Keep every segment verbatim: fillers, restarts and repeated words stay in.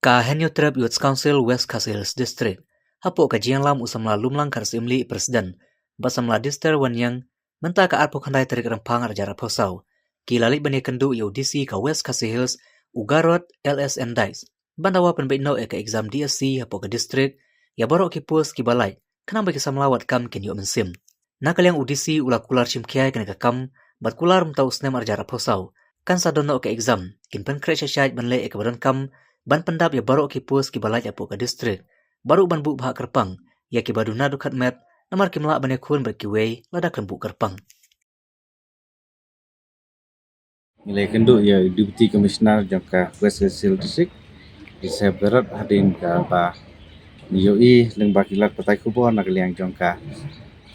Ka Hynñiewtrep Youth Council West Khasi Hills District, hapoh ka jingïalam u samla Lumlang Kharsyiemlieh President, bad samla Dister Wanniang, mynta ka arphew khyndai tarik Rymphang arhajar arphew saw, ki la leit ban ïakynduh ïa u D C ka West Khasi Hills, u Garod L S N Dykes, ban dawa pynbeit noh ïa ka exam D S C hapoh ka district, ïa baroh ki post kiba lait, khnang ba ki samla wad kam kin ïoh mynsiem. Na ka liang u D C u la kular shim khia ïa kane ka kam, bad kular mynta u snem arhajar arphew saw, kan sa don noh ka exam, kin pynkhreh shai shai ban leh ïa kaba donkam, ban pyndap ïa baroh ki post kiba lait hapoh ka district, bad ruh ban buh bhah kyrpang ïa kiba duna dkhot met, namar kim lah ban ïakhun bad kiwei lada khlem buh kyrpang. Ngi la ïakynduh ïa u Deputy Commissioner jong ka West Khasi Hills District, u Sir Garod, hadien kaba ngi ïohi lyngba ki lad pathai khubor na ka liang jong ka,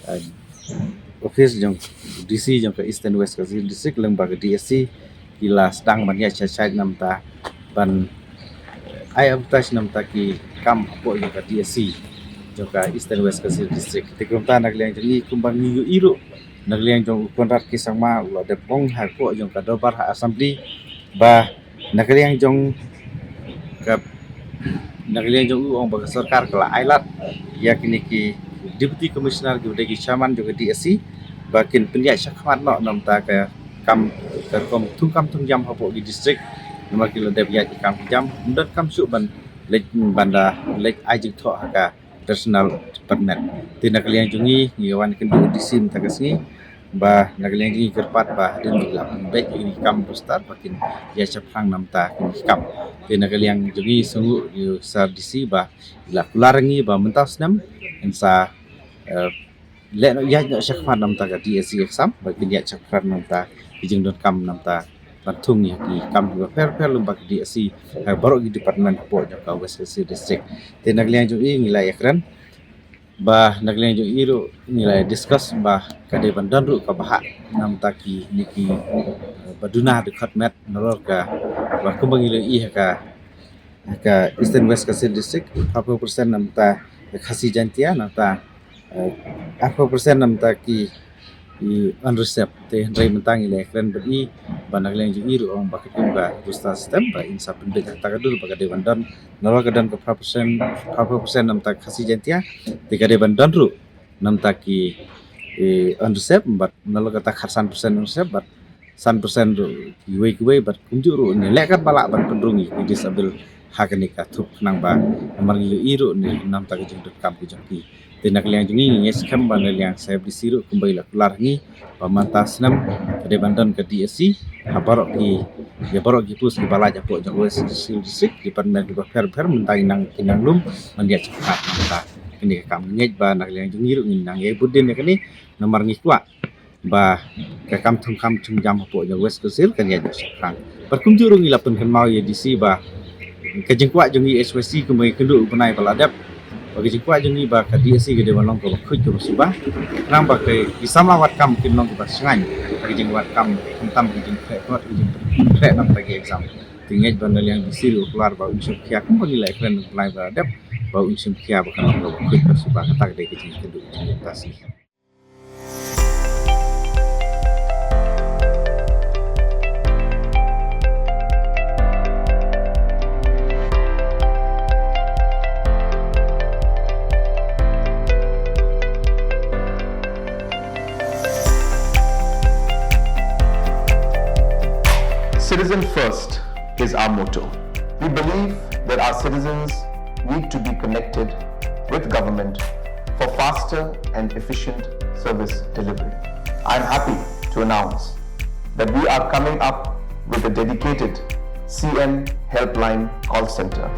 eh, office jong D C jong ka Eastern West Khasi Hills District lyngba ka D S C, ki la sdang ban ïaid shai shai namar ban ai advertise namar ki kam hapoh jong ka D S C jong ka Eastern West Khasi Hills District. Te kumta na ka liang jong ngi kumba ngi ïohi ruh na ka liang jong u Conrad K Sangma u la dep ong hapoh jong ka dorbar ha Assembly ba na ka liang jong ka, na ka liang jong u ong ba ka sorkar ka la ai lad ïa kine ki Deputy Commissioner kiba dei ki chairman jong ka D S C ba kin pynïaid shakhmat noh namar ka kam, ka rukom thung kam thung jam hapoh ki district, namar ki la dep ïaid ki kam ki jam, ym don kam shuh ban leit, ban da leit ai jingthoh ha ka personal department. Te na ka liang jong ngi, ngi wan kynduh D C mynta ka sngi ba na ka liang jong ngi kyrpad ba hadien ba la pynbeit ïa ki kam poster ba kin ïaid shaphrang namar kine ki kam. Te na ka liang jong ngi sngewnguh ïa u Sir D C ba la kular ïa ngi ba mynta u snem yn sa, eh, leh noh, ïaid noh shakhmat namar ka D S C exam, ba kin ïaid shakhmat namar ki jingdonkam namar ban thung ïa ki kam kiba pher pher lyngba ka D S C ha baroh ki department hapoh jong ka West Khasi District. Te na ka liang jong ngi, ngi la ïakren ba na ka liang jong ngi ruh ngi la discuss ba ka dei ban don ruh ka bhah namar kine ki, eh, ba duna dkhot met, nalor ka, ba kumba ngi la ïohi ha ka, ha ka Eastern West Khasi District, arphew percent namar ka Khasi Jaintia, namar eh, arphew percent namar ki, i, unreserved. Te hynrei mynta ngi la ïakren bad i ba na ka liang jong i ruh ong ba katkum ka roster system ba in sa pynbeit ha kata ka dur ba ka dei ban don, nalor ka don ka arphew percent, arphew percent namar ka Khasi Jaintia, te ka dei ban don ruh namar ki, i, unreserved, bad nalor kata khatsan percent unreserved, bad san percent ruh kiwei kiwei, bad kumjuh ruh ngi leh katba lah ban pynrung ïa ki disable ha kane ka thup khnang ba namar ngi ïohi ruh namar ka jingdonkam ka jong ki. Te na ka liang jong ngi, ngi ngeit skhem ba na ka liang Sir D C ruh kumba i la kular ha ngi ba mynta u snem ka dei ban don ka D S C ha baroh ki, ïa baroh ki post kiba lait hapoh jong West Khasi Hills District, department kiba pher pher, mynta ki nang, ki nang lum ban ïaid shakhmat namar kane ka kam. Ngi ngeit ba na ka liang jong ngi ruh ngin nang ïai bud dien ïa kane namar ngi kwah ba ka kam thung kam thung jam hapoh jong West Khasi Hills kan ïaid noh shaphrang. Bad kumjuh ruh ngi la pynkynmaw ïa D C ba ka jingkwah jong ngi H Y C kumba ngi kynduh u bnai ba la dep, ba ka jingkwah jong ngi ba ka D S C ka dei ban long kaba khuid kaba suba, khnang ba ki samla wad kam kin long kiba shngaiñ ha ka jingwad kam, khamtam ka jingkhreh kot, ka jingkhreh namar ki exam. Te ngi ngeit ba na ka liang D C ruh u kular ba un shim khia kumba ngi la ïakren u bnai ba la dep, ba un shim khia ba kan long kaba khuid kaba suba. Kata ka dei ka jingkynduh jong ngi mynta ka sngi. Citizen first is our motto. We believe that our citizens need to be connected with government for faster and efficient service delivery. I am happy to announce that we are coming up with a dedicated C M Helpline call center.